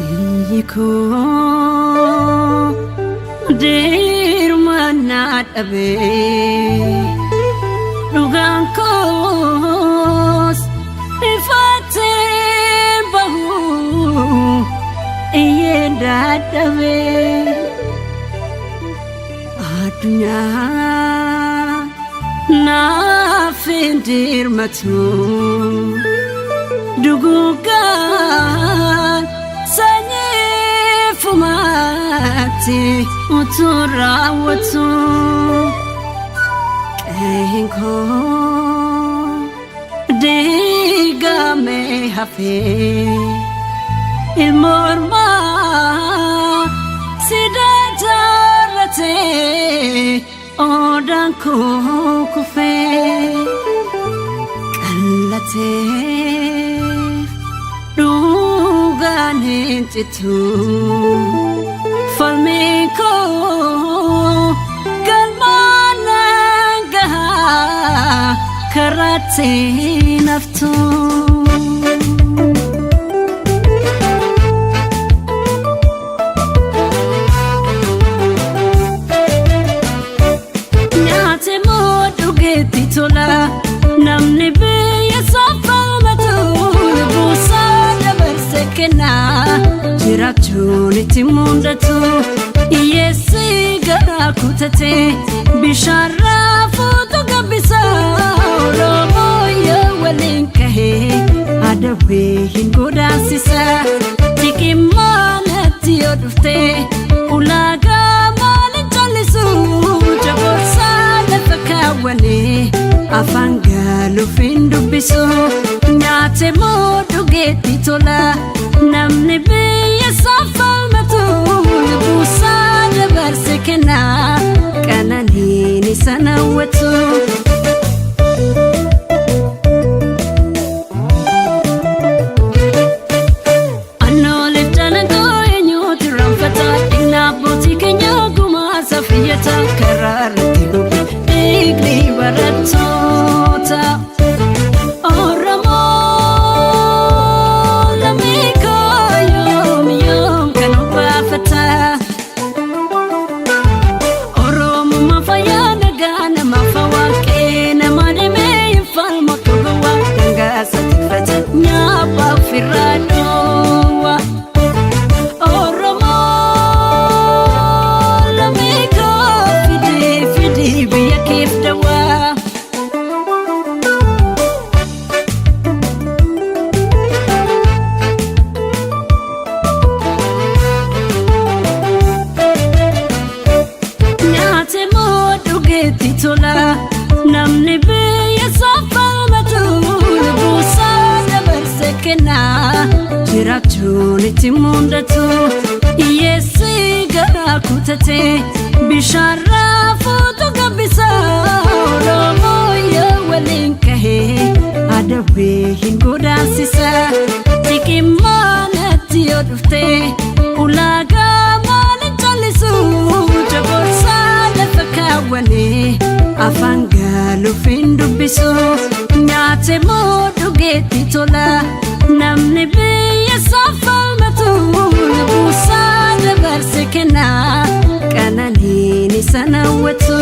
Iyyi koo dirmannaa dhabee dhugaan koos ifattee bahu iyyeen dadhabee addunyaa naaf hin dirmatu duguuggaan sanyii fumaatti utuu raawwatu qe'een koo diigamee hafee ilma ormaa sidaa jaarratee odaan koo kufee qallatee dhugaan hin citu falmiin koo galmaan nan gahaa karaatti naftu. Nyaate moo dhugeetti tola namni biyya saffamatu buusaa dabarse kenna jiraachuun itti mundatu hiyyeessi garaa kutate bishaan raafuutu gabbisa Oromoo yoo waliin kahee adawwee hin godaansisa tiqimmaanatti yoo dhufte ulaagaa maalin callisu jaboorsaa lafa kaawwanee afaan gaaluuf hin dubbisu nyaate moo dhugeetti tola namni biyya saffamatu buusaa dabarse kenna qananiin isa hawwatu. Annoolee dalagaa eenyuutu raanfata dhigna abbootii keenya gumaa safiyyata karaa irratti goge dhiigni barattoota. Oromoo lammii koo yoom yoom kan obbaafata. Oromummaa fayyaa nagaa namaaf waaqee nama dhimee hin falmu akka gowwaa dhangaasa tikfata nyaapha ofirraa dhoowwa. Oromoo lammii koo fidii fidii biyya keef dawaa. Nyaate moo dhugeetti tola namni biyya saffamatu buusaa dabarse kenna jiraachuun itti mundatu hiyyeessi garaa kutate bishaan raafuutu gabbisa Oromoo yoo waliin kahee adawwee hin godaansisa tiqimmaanatti yoo dhufte ulaagaa maalin callisu jaboorsaa lafa kaawwanee afaan gaaluuf hin dubbisu nyaate moo dhugeetti tola namni biyya saffamatu buusaa dabarse kenna qananiin isa hawwatu.